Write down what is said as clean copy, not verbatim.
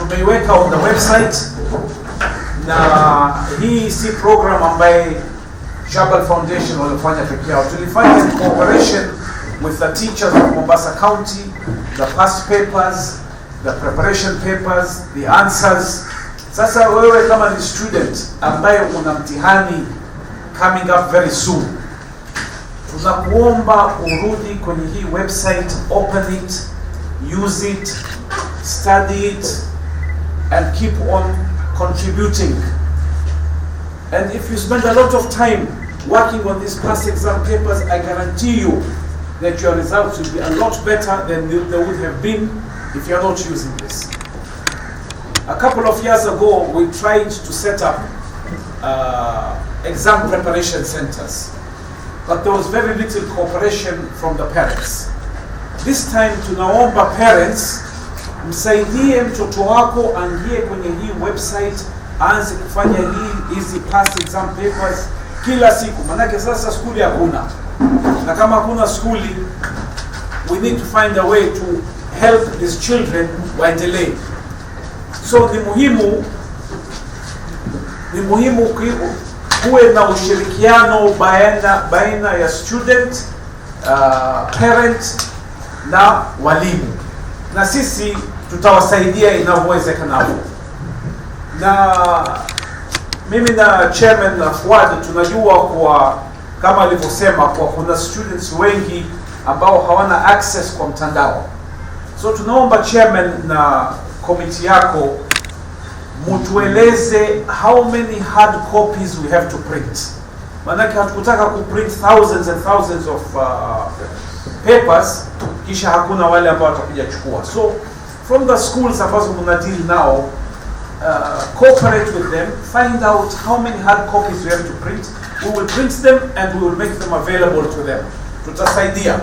Tumeiweka on the website, na hii si program ambaye Jabal Foundation walifanya peke yao. Tulifanya in cooperation with the teachers of Mombasa County, the past papers, the preparation papers, the answers. Sasa wewe kama ni student ambaye una mtihani coming up very soon, tunakuomba urudi kwenye hii website, open it, use it, study it and keep on contributing. And if you spend a lot of time working on these past exam papers, I guarantee you that your results will be a lot better than they would have been if you're not using this. A couple of years ago, we tried to set up exam preparation centers, but there was very little cooperation from the parents. This time tunaomba parents msaidie mtoto wako aingie kwenye hii website, aanze kufanya hizi past exam papers kila siku, manake sasa skuli hakuna, na kama hakuna skuli, we need to find a way to help these children waendelee. So ni muhimu kuwe na ushirikiano baina ya student, parent na walimu, na sisi tutawasaidia inavyowezekanavyo. Na mimi na chairman na Fuad tunajua kwa kama alivyosema kwa kuna students wengi ambao hawana access kwa mtandao, so tunaomba chairman na committee yako mutueleze how many hard copies we have to print. Maanake hatukutaka kuprint thousands and thousands of papers kisha hakuna wale ambao watakuja chukua. So from the schools ambazo mna deal nao, cooperate with them, find out how many hard copies we have to print. We will print them and we will make them available to them. Tutasaidia.